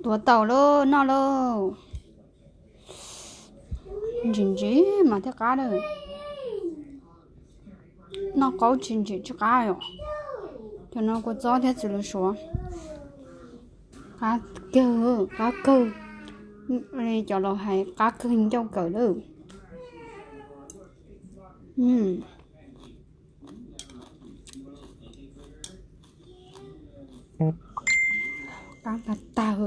Tuav tau lauj, noj lauj. Ntsim ntsim mas thiaj qab lawm. Noj qaub tsis ntsim tsis qab yom. Cov no kua txob thiab txiv lws suav. Qab kawg, qab kawg. Cov laus hais qab kawg ncauj kawg lawm. Qab tag tag.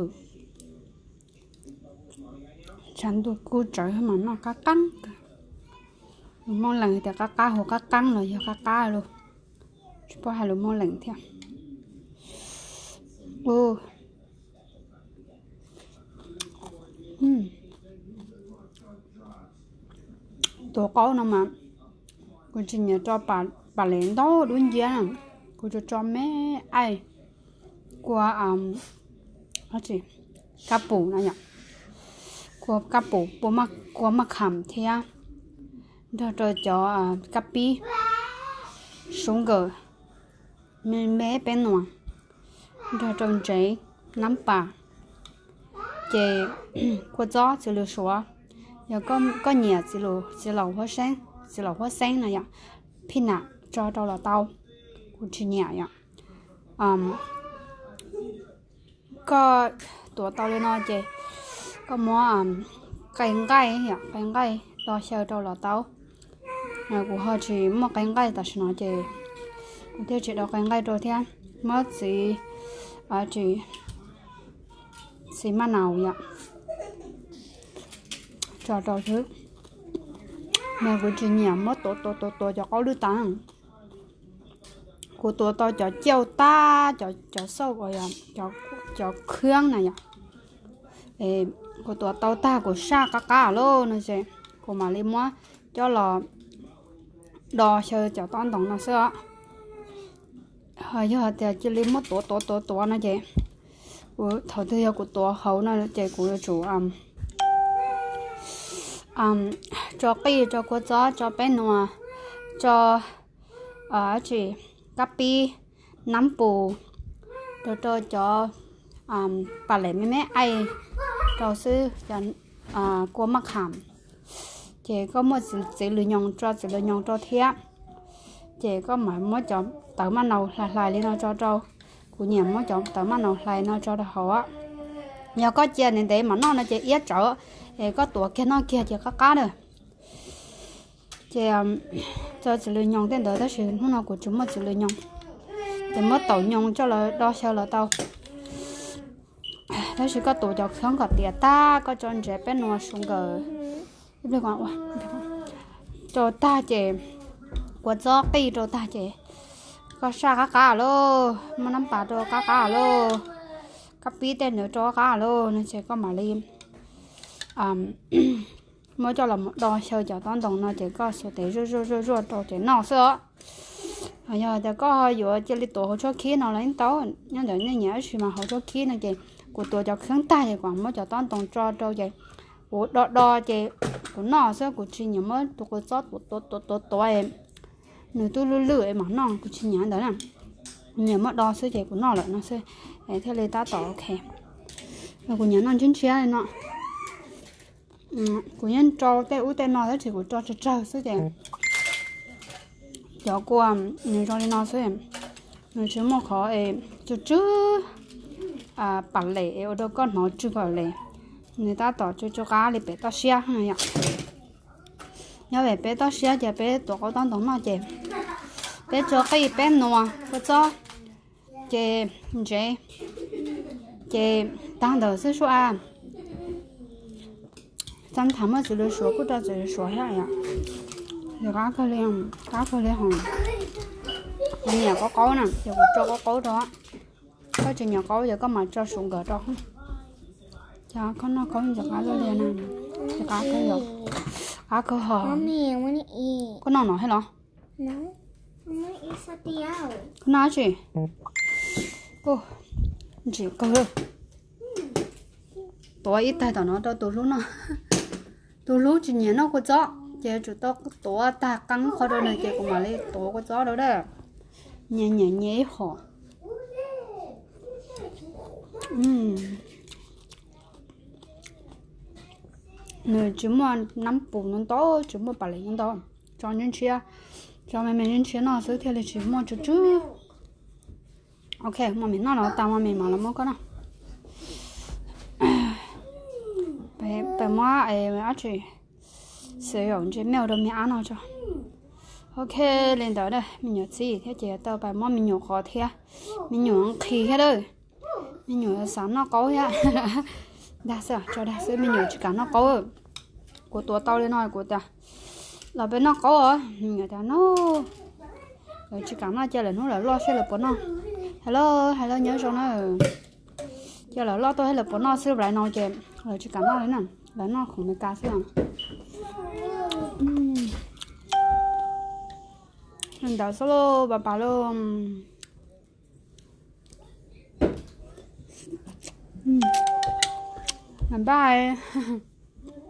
Tshav ntuj kub tsawv mas noj qab qab. Lus Hmoob Lees tias qab qab, hu qab qab los yog qab qab lauj, tsis paub hais lus Hmoob Lees thiab. Tuav qaub no mas kuv tsis nyiam tso pam les ntau dub nciab, kuv tsuas tso me aij, kua, kab pum no yom, kua kab pum, kua maj kham thiab nrog rau cov kab pib, sugar, me me peb nuas, nrog rau ntsev, nab pas, ces kua txob txiv lws suav, yog koj nyiam txiv laus huab xeeb, txiv laus huab xeeb no yom, peanut tso rau los tau, kuv tsis nyiam yom. Koj tuav tau li no ces koj muab qe nqaij, qe nqaij do xyaw rau los tau. Kuv ho tsis muaj qe nqaij tam sim no ces kuv thiaj tsis do qe nqaij rau thiab. Muab txiv, txiv maj naus yom, tso rau xwb. Mas kuv tsis nyiam muab tuav tuav tuav tuav cov qaub lwj tas. Kuv tuav tau cov cauj tag, cov xauj uas, cov khwb na yom. Kuv tuav tau tag kuv saj qab qab lauj no ces kuv mam li muab coj los do xyaw cov tob ntoos no xwb os. Ho yog tias cia li muab tuav tuav tuav tuav no ces kuv thaum twg yog kuv tuav hauv no ces kuv yuav tsum tso qij, tso kua txob, tso peb nuas, tso tsis kab pib, nab pus, rau rau cov pam lem me me aij rau xwb, cov kua maj kham. Ces koj muaj txiv lws nyoos tso txiv lws nyoos rau thiab. Ces koj mam muab cov tawv maj naus hlais hlais li no tso rau. Kuv nyiam muab cov tawv maj naus hlais no tso rau hauv. Yog koj cia ntev ntev mam noj no ces iab tsawv, es koj tuav kiag noj kiag ces qab qab na. Ces tso txiv lws nyoos tej ntawd tab sis hnub no kuv tsis muaj txiv lws nyoos, ces muab taum nyoos coj los do xyaw los tau. Tab sis koj tuav cov khwb kom tiav tag, koj tso ntsev peb nuas su nkawm, rau tag ces kua txob qij rau tag ces koj saj qab qab lauj, muab nab pas rau qab qab lauj, koj pib tej ntawd rau qab qab lauj no ces koj mam li muab coj los do xyaw cov tob ntoos no ces koj xuas tes zuaj zuaj zuaj zuaj rau ces noj xwb os. Yog tias koj yuav cia li tuav hauv tshuab khib no los yeej tau, nyob ntawm nej nyiam tab sis mas hauv tshuab khib no ces kuv tuav cov khwb tag ces kuv muab cov tob ntoos tso rau ces kuv do do ces kuv noj xwb, kuv tsis nyiam muab tus kua txob tuav tuav tuav tuav, nws twb lwj lwj es mam noj, kuv tsis nyiam ntawd na. Nyiam muab do xwb ces kuv noj lawm no xwb, thiaj li tab tom ok. Kuv nyiam noj ntshiab ntshiab li no. Kuv yeej rau tej ub tej no tab sis kuv rau tsawg tsawg xwb ces cov kua nws zoo li no xwb, nws tsis muaj qhov tsw tsw pam lem es ua rau koj hnov tsw pam lem. Nws tab tom tsw tsw qab li pem toj siab yom. Nyob pem peb toj siab ces peb tuav qaub tob ntoos noj ces peb tso qij peb nuas kua txob ces ntsev ces tag ntawd xwb sua. Txab tham muab txiv lws suav kuj rau txiv lws suav thiab yom. Qab kawg li, qab kawg li hos. Kuv nyiam qaub qaub na ces kuv tso qaub qaub rau. Koj tsis nyiam qaub ces koj mam tso su nkawm rau. Ces koj noj qaub ntxim qab li na, ntxim qab kawg yom. Qab kawg hos. Koj noj no thiab los? Koj noj dab tsi? Ntsim kawg. Tuav ib taig tom no rau tus hlub noj. Tus hlub tsis nyiam noj kua txob ces tsum tau tuav tag qeeb qho rau nws ces kuv mam li tuav kua txob rau dab. Nyias nyiam nyias ib hom. Nws tsis muaj nab pum ntau ntau, tsis muaj pas les ntau ntau. Tso ntshiab ntshiab, tso me me ntshiab ntshiab no xwb thiaj li tsis muaj tsw tsw. Ok, mos mis noj no tas, mos mis mam los muab koj noj. Pais muab dab tsi, xav yam ntse mej rau me ab no tso. Ok, li ntawd me nyuam txib thiab ces tau pais muab me nyuam qhov thiab. Me nyuam nqhis thiab lawm. Me nyuam xav noj qaub thiab. Dag xwb, tso dag xwb, me nyuam tsis kam noj qaub. Kuv tuav tau li no kuv tias los peb noj qaub os. Me nyuam tias no, lawv tsis kam noj, cia lawv hnub lawv loj seb lawv puas noj. Hais los, hais los nyob zoo na. Cia lawv loj tuaj seb lawv puas noj xwb, lawv no ces lawv tsis kam noj li na. Lawv noj khoom Meskas xwb. Li ntawd xwb lauj, pas pas lauj. Bye bye.